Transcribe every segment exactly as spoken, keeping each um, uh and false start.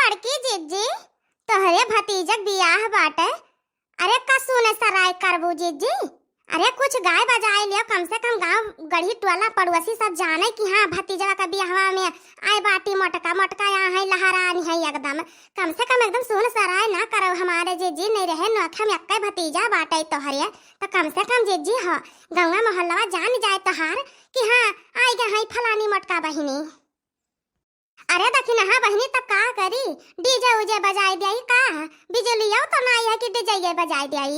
बड़की जिज्जी, तोहरे भतीजक बियाह बाटे। अरे का सुने सराय करबू जिज्जी? अरे कुछ गाय बजाए लियो, कम से कम गाँव गढ़ी टोला पड़ोसी सब जाने कि हाँ भतीजवा का बियाहवा में आए बाटी मोटका, मोटका यहाँ है लहरानी है एकदम। कम से कम एकदम सुन सराय ना करो हमारे जिज्जी, नहीं रहे नौखे में एक्के भतीजा बाटे तोहरे, तो कम से कम जिज्जी हो गौवा मोहल्लवा जान जाए तोहार कि हाँ आई गए हैं फलानी मोटका बहिनी। अरे दखिनहा बहिनी, तब का करी? डीजे उजे बजाए दियाई का? बिजुलिया तो नाई है कि डीजे ये बजाए दियाई।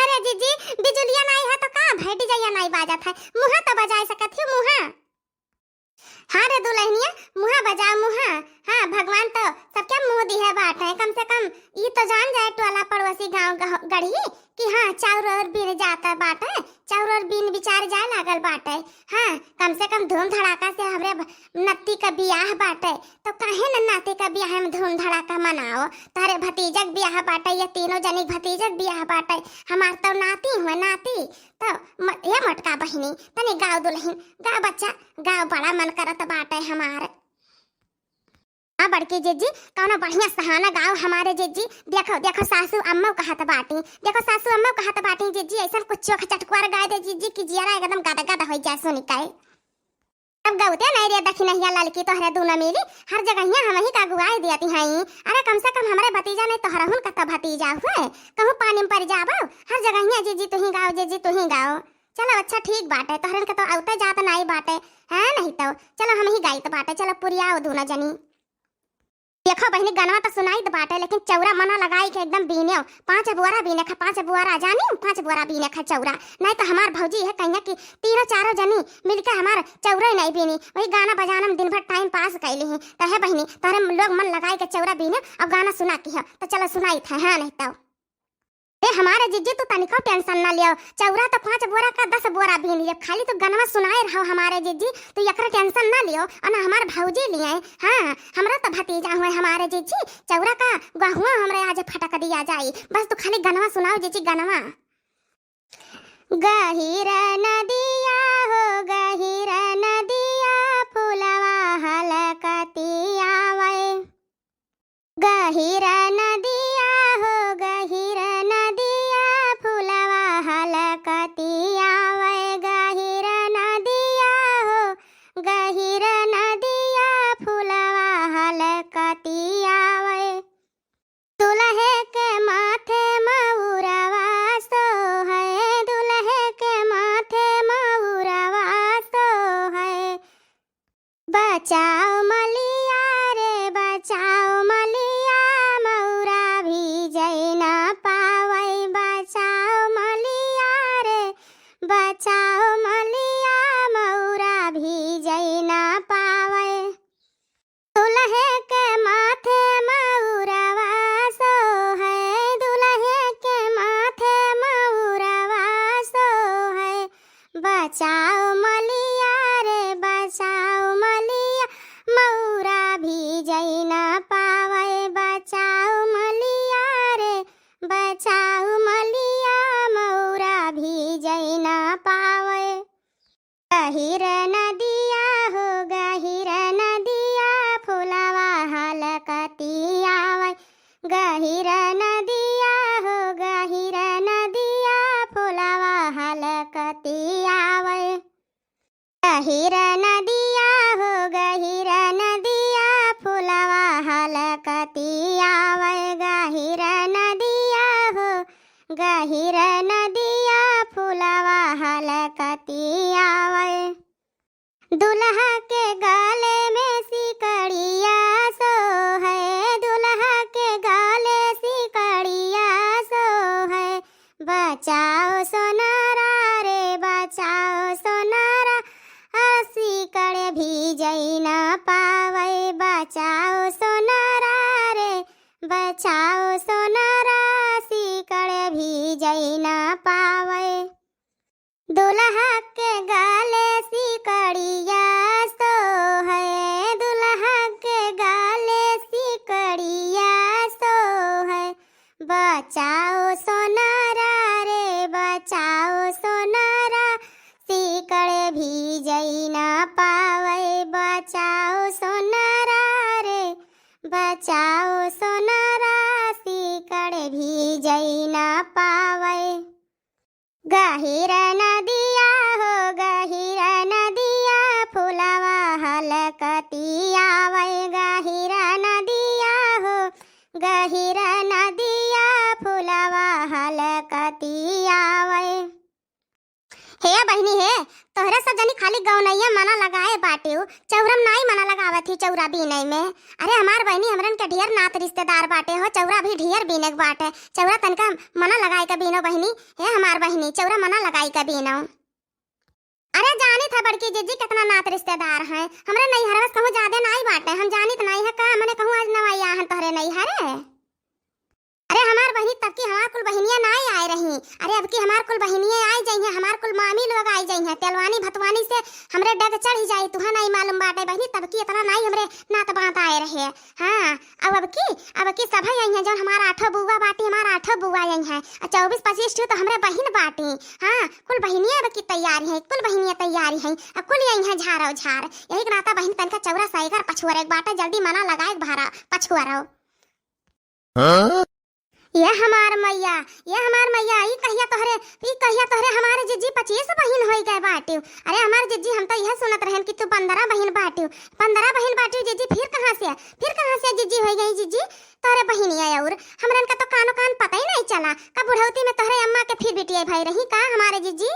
अरे जिज्जी, बिजुलिया नाई है तो का भाई, डीजे नाई बाजत है, मुहा तो बजाए सकत ही मुहा। हाँ रे दुल्हनिया, मुहा बजाओ मुहा। हाँ, भगवान तो सबके मुँह दिहे बाटे, कम से कम ई तो जान जाए टोला पड़ोसी गाँव गह-, गढ़ी कि हाँ चाउर और बीन जाता बाटे, चाउर और बीन बिचार जाए लागल बाटे। हाँ, कम से कम धूम धड़ाका से हमरे भ-, नत्ती का बियाह बाटे, तो काहे न नाती का बियाह में धूम धड़ाका मनाओ? तोहरे भतीजक बियाह बाटे, ये तीनों जनी भतीजक बियाह बाटे, हमार तो नाती हुए नाती। तो म-, ये मोटका बहिनी, तनी गाओ दुल्हन, गाओ बच्चा, गाओ, बड़ा मन करत बाटे हमार। हाँ बड़की जिज्जी, कौनो बढ़िया सहाना गाओ हमारे जिज्जी। देखो, देखो सासू अम्मा कहत बाटी, देखो सासू अम्मा कहत बाटी जिज्जी, ऐसन कुछ चोख चटकुआर गाए दे जिज्जी कि जियरा एकदम गदगद होइ जाए सुनि के। अब गौते नहीं रे दखिनहिया ललकी तोहरे दूनो मिली, हर जगहिया हमही का अगुवाई दियती हई। अरे कम से कम हमरे भतीजा नहीं तोहरहुन का तो भतीजा हुए, कहूँ पानी में पड़ जाबो, हर जगहिया जिज्जी तुही गाओ, जिज्जी तुही गाओ। चलो अच्छा ठीक बाटे, तोहरन के तो औते जात नाई बाटे, हैं नहीं तो। चलो हमही गाइत बाटे, चलो पुरियाओ दूनो जनी। देखो बहिनी, गनवा तो सुनाइत बाटे, लेकिन चौरा मना लगाई के एकदम बीन्यो। पाँच बोरा बीने खा, पाँच बोरा जानी, पाँच बोरा बीने खा चौरा। नहीं तो हमार भौजी है कहिया कि तीनों चारों जनी मिलके हमार चौरा ही नहीं बीनी, वही गाना बजाना में दिन भर टाइम पास कैली ही। तो है बहिनी, तोहरे लोग मन लगाई के चौरा बीने, अब गाना सुना की है, तो चलो सुनाइत है, हाँ नहीं तो। ए हमारे जिज्जी, तू तनिको टेंशन ना लियो, चौरा तो पाँच बोरा का दस बोरा बीन लियो, खाली तू गनवा सुनाए रहो हमारे जिज्जी, तू एकरा टेंशन ना लियो। और ना हमार भौजी लिए, हाँ, हमरा तो भतीजा हुए हमारे जिज्जी, चौरा का गहुआ हमरे आज फटक दिया जाई, बस तू खाली गनवा सुनाओ जिज्जी, गनवा। गहिर नदिया हो गहिर नदिया, फुलवा हलकतिया वै। गहिर नदिया हो गहिर नदिया, फुलवा हलकतिया वै। गहिर नदिया हो गहिर नदिया, फुलवा हलकतिया वै। दुल्हे के माथे मउरवा सोहै, दुल्हे के माथे मउरवा सोहै। बचाओ मलिया रे, बचाओ मलिया, मउरा भीजै ना पावै। बचाओ मलिया रे, बचाओ मलिया, मउरा भीजै ना पावै। दुल्हे के माथे मउरवा सोहै, दुल्हे के माथे मउरवा सोहै। बचाओ मलिया रे, बचाओ मलिया, मउरा भीजै ना पावै। बचाओ मलिया रे, बचाओ मलिया, मउरा भीजै ना पावै। गहिर नदिया हो गहिर नदिया, फुलवा हलकतिया वै। गहिर नदिया हो गहिर नदिया, फुलवा हलकतिया वै। गहिर नदिया हो गहिर नदिया, फुलवा हलकतिया वै। गहिर नदिया हो गहिर नदिया, फुलवा हलकतिया वै। दुल्हा के गले में सिकड़िया सोहै, दुल्हा के गले सिकड़िया सोहै। बचाओ सोनरा रे, बचाओ सोनरा, आ सिकड़ भीजै ना पावै। बचाओ सोनरा रे, बचाओ सोनरा, सिकड़ भीजै ना पावै। दुल्हा के गले सिकड़िया सोहै, दुल्हा के गले सिकड़िया सोहै। बचाओ सोनरा रे, बचाओ सोनरा, सिकड़ भीजै ना पावै। बचाओ सोनरा बचाओ सोनारा, सीकड़ भीजै न पावै। गहिर नदिया हो, गहिर नदिया, फुलवा हलकती आवै। गहिर नदिया हो, गहिर नदिया, फुलवा हलकती आवै। हे बहिनी हे, तोहरे सब जनी खाली गौनैया मना लगाए बाटिउ, चौरम नाई मना लगावत ही चौरा बीनै में। अरे हमार बहिनी, हमरन के ढेर नात रिश्तेदार बाटे हो, चौरा भी ढेर बीने के बाटे। चौरा तनका मना लगाए के बीनो बहिनी, हे हमार बहिनी, चौरा मना लगाए के बीनो। अरे जानित है बड़की जिज्जी केतना नात रिश्तेदार हैं, हमरे नैहरवा से कहूँ ज्यादे नाई बाटे, हम जानित नाई है का, मने कहूँ आज नवाई आहन तोहरे नैहरे। अरे हमार बहिनी, तब की हमार कुल बहिनिया नाई आए रही। अरे अब की हमार कुल बहिनिया आए जइहें, हमार कुल मामी लोग आए जइहें। तेलवानी भतवानी से हमरे डग चढ़ जाई, तुहा नाई मालूम बाटे बहिनी, तब की इतना नाई हमरे नात बात आए रहे। हाँ, अब, अब की, अब की सभै अइहें, जौन हमार आठो बुआ बाटी, हमार आठो बुआ अइहें। आ चउबीस पच्चीस ठो तो हमरे बहिन बाटी। हाँ, कुल बहिनिया अब की तैयारी है, कुल बहिनिया तैयारी है। अब कुल अइहें झारो झार। यही के नाता बहिन तनका चौरा सैगर पछुअरे के बाटे, जल्दी मना लगाए के भारा पछुअरो। हाँ? ये हमार मैया, ये हमार मैया, ई कहिया तोहरे, ई कहिया तोहरे हमारे जिज्जी पच्चीस बहिन होई गए बाटिउ। अरे हमार जिज्जी, हम तो यह सुनत रहन कि तू पन्द्रह बहिन बाटिउ, पन्द्रह बहिन बाटिउ जिज्जी, फिर कहाँ से, फिर कहाँ से जिज्जी होई गई जिज्जी? तोहरे बहिनिया और हमरन का तो कानो कान पता ही नहीं चला। का बुढ़ौती में तोहरे अम्मा के फिर बिटिया भई रही का हमारे जिज्जी?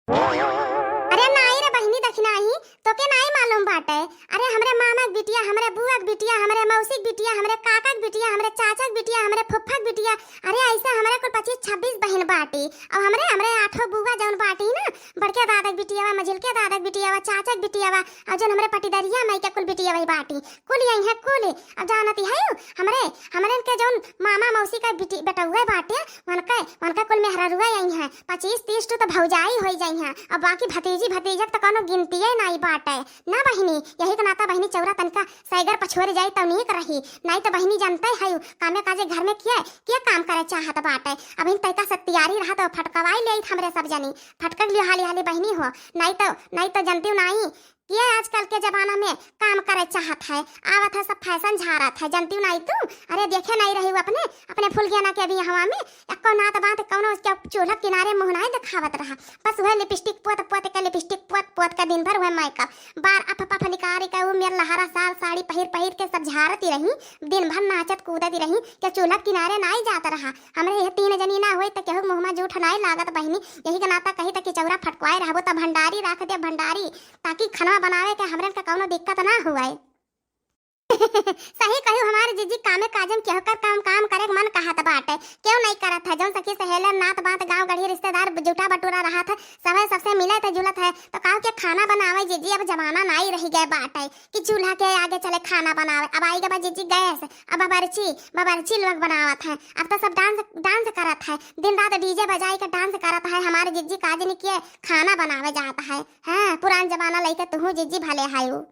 अरे नाई रे बहिनी, दखिनाही, तोके नाई मालूम बाटे। अरे हमरे मामा के बिटिया, हमरे बुआ के बिटिया, हमरे मौसी के बिटिया, हमरे काका के बिटिया, हमरे चाचा के बिटिया, हमरे फुफ्फा के बिटिया, अरे ऐसे हमरे कुल पच्चीस छब्बीस बहिन बाटी। और हमरे, हमरे आठो बुआ जौन बाटी ना, बड़के दादा के बिटियावा, मझिलके दादा के बिटियावा, चाचा के बिटियावा, और जौन हमरे पटीदरिया माई के कुल बिटियावा बाटी, कुल अइहें कुल। अब जानती है हमरे, हमरे के जौन मामा मौसी का बिटी, बेटउआ बाटे, उनके, उनके कुल मेहररुआ अइहें। पच्चीस तीस ठो तो भौजाई होई जइहें, अब बाकी भतीजी भतीजक तो कौनो गिनतिये नाई बाटे। ना बहिनी, यही के नाता बहिनी चौरा तनका सैगर पछोर जाई तो नीक रही। नाई तो बहिनी जानते है, कामे काजे घर में किए, किए काम करे चाहत बाटे। अबहिन तैका से तैयारी रहा तो फटकवाई ले हमरे सब जनी। फटकक लियो हाली हाली बहिनी हो, नाई तो, नाई तो जानती हूँ नाई, ये आजकल के जमाना में काम करे चाहत है, आवत है सब फैशन झारत है, जानती नाई तू? अरे देखे नाई रही अपने, अपने फुलगेना के बियाहवा में एक्को नात बात कौनो उसके चूल्हा किनारे मुँह नाई देखावत रहा, बस वह लिपस्टिक पोत पोत के, लिपस्टिक पोत पोत के दिन भर वह मेकअप बार अफ पफ निकारी के वो मेर लहरा साल साड़ी पहिर पहिर के सब झारती रही, दिन भर नाचत कूदत रही, के चूल्हा किनारे नाई जात रहा। हमरे यह तीन जनी ना होई त केहू मुँह में जूठ नाई लागत बहिनी, यही के नाता कही त कि चौरा फटकवाए रहबो त भंडारी राख दे भंडारी। ताकि खनवा बनावे के हमरन का कौनो दिक्कत ना हुए। सही कहू हमार जिज्जी, कामे काजम केहू कर काम, काम करे के मन कहत बाटे, केहू नहीं करत है। जौन सखी सहेलर, नात बात, गाँव गढ़ी, रिश्तेदार, जुटा बटुरा रहत है, सभे सबसे मिलत है, जुलत है, तो काहू के खाना बनावे जिज्जी, अब जमाना नाई रही गए बाटे कि चूल्हा के आगे चले खाना बनावे। अब आई गए बा जिज्जी गैस, अब बबरची, बबरची लोग बनावत है। अब तो सब डांस, डांस करत है, दिन रात डीजे बजाई के डांस करत है। हमारे जिज्जी काजनी के खाना बनावे जात है। हाँ, पुरान जमाना लइके तुहू जिज्जी भले हायू।